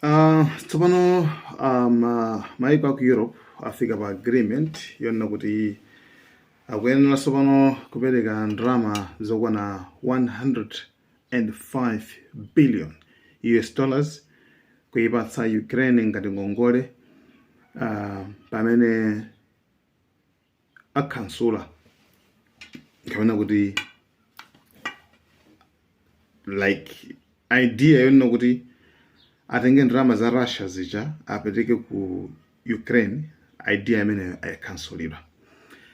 Tsopano maiko aku Europe afika pa agreement yonena kuti akuyenera tsopano kupereka ndalama zokwana 105 billion US dollars kuipatsa Ukraine ngati ngongole, pamene akhansula kapena kuti like idea yonena kuti atenge ndalama za Russia zija apereke ku Ukraine. Idea imeneyo ayikhansulidwa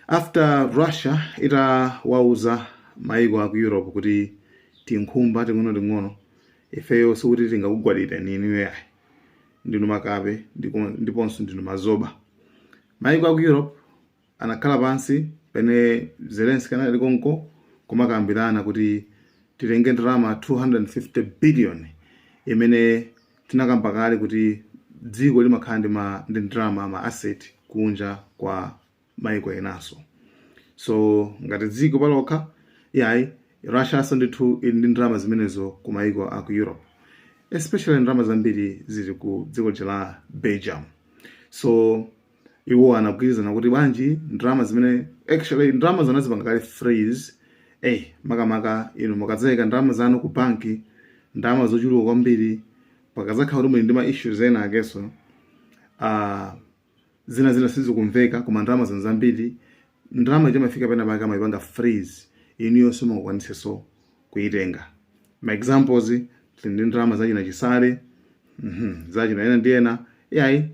after Russia itawauza maiko aku Europe kuti tinkhumba ting'ono-ting'ono, ifeyo sikuti tingakugwadira inuyo yayi, ndinu makape ndiponso ndinu mazoba. Maiko aku Europe anakhala pansi pene Zelensky anali konko kumakambirana kuti titenge ndalama 250 billion imene tinakamba kale kuti dziko limakhala ndi ndalama, ma asset kunja kwa maiko enanso. So ngati dziko palokha yayi, Russia so ndithu ili ndi ndalama zimenezo ku maiko aku Europe, especially ndalama zambiri zili ku dziko la Belgium. So iwo anagwirizana kuti bwanji ndalama zimene, actually ndalama zanazipanga kale freeze, makamaka inu mukadzayika ndalama zanu ku banki, ndalama zochuluka kwambiri, pakazakhala kuti muli ndi ma issues ena akenso, zina zina sizikumveka, koma ndalama zanu zambiri, ndalama ija imafika pena pake amayipanga freeze, inuyo simungakwanisenso kuyitenga. Ma examples, tili ndi ndalama zachina Chisale, zachina ena ndi ena yayi,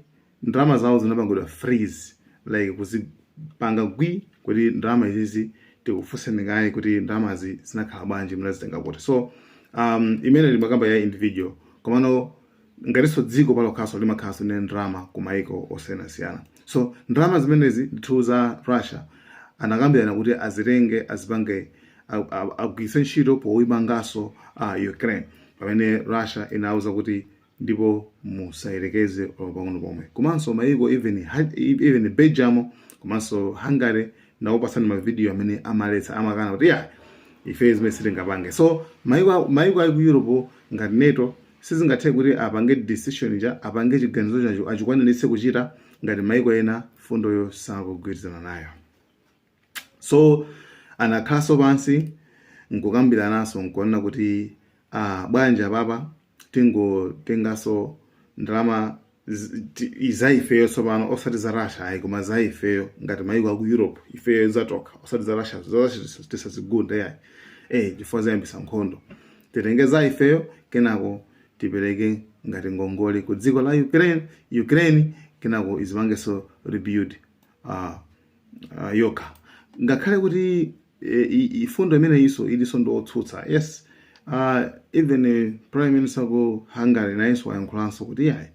ndalama zawo zinapangidwa freeze, like kuzipanga gwi kuti ndalama izizi tikufunseni kaye kuti ndalamazi zinakhala bwanji, munazitenga kuti. So imene limakamba ya individual, komano ngatinso dziko palokhaso limakhalanso ndi ndalama ku maiko osiyanasiyana. So ndalama zimenezi ndithu za Russia anakambirana kuti azitenge, azipange, agwiritse ntchito poyimanganso Ukraine, pamene Russia inauza kuti ndipo musayerekeze pang'ono pomwe. Komanso maiko even Belgium komanso Hungary, ndakupasani mavidiyo amene amaletsa, amakana kuti ya, ife zimene sitingapange. So maiko aku Europe ngati NATO sizingathe kuti apange decision ja, apange chiganizo chacho, achikwaniritse kuchita ngati maiko ena fundoyo sakugwirizana nayo. So anakhalanso pansi nkukambirananso nkuona kuti bwanji apapa tingotenganso ndalama za ifeyo tsopano, osati za Russia ayi, koma za ifeyo ngati maiko aku Europe, ifeyo zatokha, osati za Russia. Za Russia tisazigunda yayi, chifukwa zayambisa nkhondo. Titenge za ifeyo, kenako tipereke ngati ngongole ku dziko la Ukraine. Ukraine kenako izipangenso rebuild yokha, ngakhale kuti ifundo imene iso ilinso ndi otsutsa. Yes, even prime minister ku Hungary nayenso wayankhulanso kuti yayi,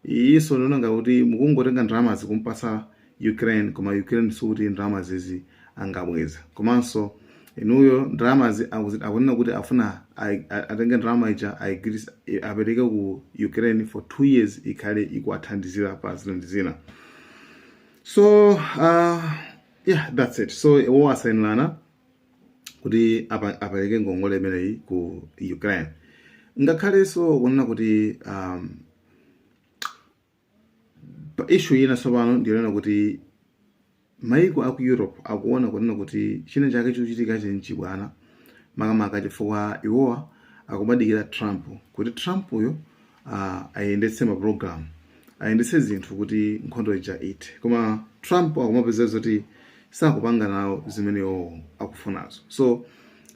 iso ndionanga kuti mukungotenga ndalamazi kumpasa Ukraine, koma Ukraine sikuti ndalama zizi angabweza. Komanso inuyo ndalamazi akunena kuti afuna atenge ndalama ija apereke ku Ukraine for 2 years, ikhale ikuwathandizira pa zina ndi zina. So yeah, that's it. So iwo asayinirana kuti apereke ngongole imeneyi ku Ukraine, ngakhalenso kunena kuti pa issue ina tsopano ndiyonena kuti maiko aku Europe akuona kunena kuti china chake chikuchitika chinchibwana, makamaka chifukwa iwowa akumadikira Trump kuti Trump uyo ayendetse mapulogalamu, ayendetse zinthu kuti nkhondo ija ithe, koma Trump akumapeza zoti sakupanga nawo zimene iwowo akufunazo. So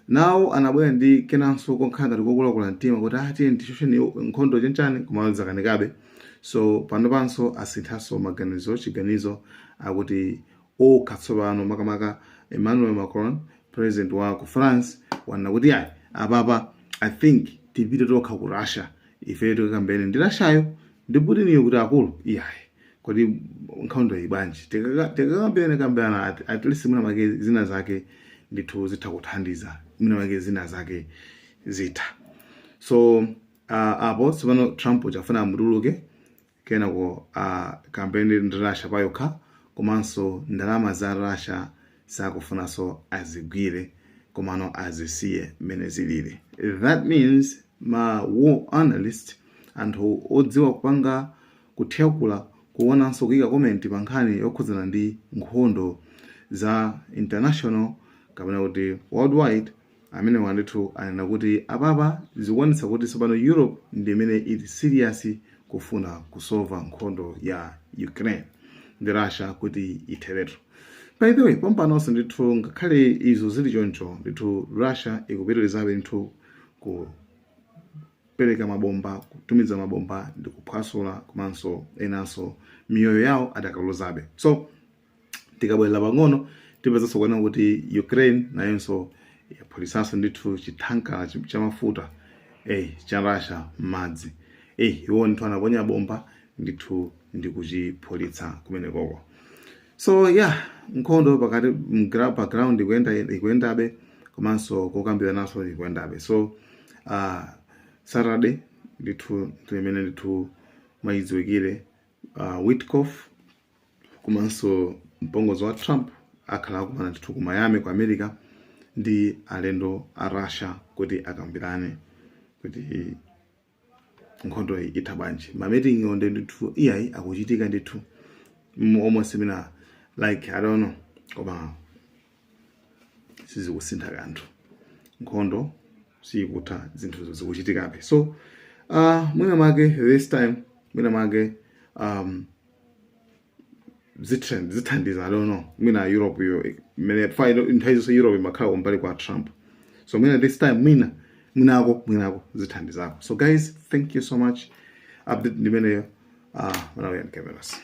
nawo anabwera ndi kenanso kokhala ngati kokulakula mtima kuti ati tichocheni nkhondo chanchani, koma zakanikabe. So pano panso asinthanso maganizo, chiganizo, akuti okha tsopano, makamaka Emmanuel Macron, president wa ku France, wanena kuti ayi, apapa I think tipite tokha ku Russia, ife tikakambene ndi Russiayo ndi Putiniyo kuti akulu, iyayi, kodi nkhondo iyi bwanji? Tikakambene kambana, at least mwina make zina zake ndithu zitha kuthandiza, mwina make zina zake zitha. So apo tsopano Trump chafuna amutuluke, kenako kampeni ndi Russia payokha, komanso ndalama za Russia sakufunanso azigwire, komano azisiye mmene zilili. That means ma war analyst Anthu odziwa kupanga kuthyakula, kuonanso kuyika comment pa nkhani yokhudzana ndi nkhondo za international kapena kuti worldwide, amene ndithu anena kuti apapa zikuonetsa kuti tsopano Europe ndi imene ili serious kufuna kusolva nkhondo ya Ukraine ndi Russia kuti itheretu. By the way, pompanonso ndithu, ngakhale izo zili choncho ndithu, Russia ikupitirizabe ndithu kupereka mabomba, kutumiza mabomba ndi kuphwasula, komanso enanso miyoyo yawo adakaluzabe. So tikabwerera pang'ono, tipezanso kuona kuti Ukraine nayonso yaphulisanso ndithu chithankala chamafuta cha Russia m'madzi. Iwo ndithu anaponya bomba ndithu ndi kuchiphulitsa kumenekoko. So yeah, nkhondo pakati pa ground ikuyenda, ikuyendabe, komanso kokambiranaso ikuyendabe. So Saturday ndithu imene ndithu mwayidziwikire, Witkoff komanso mpongozi wa Trump akhala akumana ndithu ku Miami ku America ndi alendo a Russia kuti akambirane kuti nkhondo iyi itha bwanji. Ma meeting onde ndithu iyayi akuchitika ndithu almost mina, like, I don't know, koma sizikusintha kanthu, nkhondo sikutha, zinthu zikuchitikabe. So mwina make this time, mwina make zithandiza, I don't know, mwina Europe yo imene nthawi zonse Europe imakhala kumbali kwa Trump, so mwina this time, mwina mwinako zithandizako. So guys, thank you so much. Update ndimeneyo. Malawian Cameras.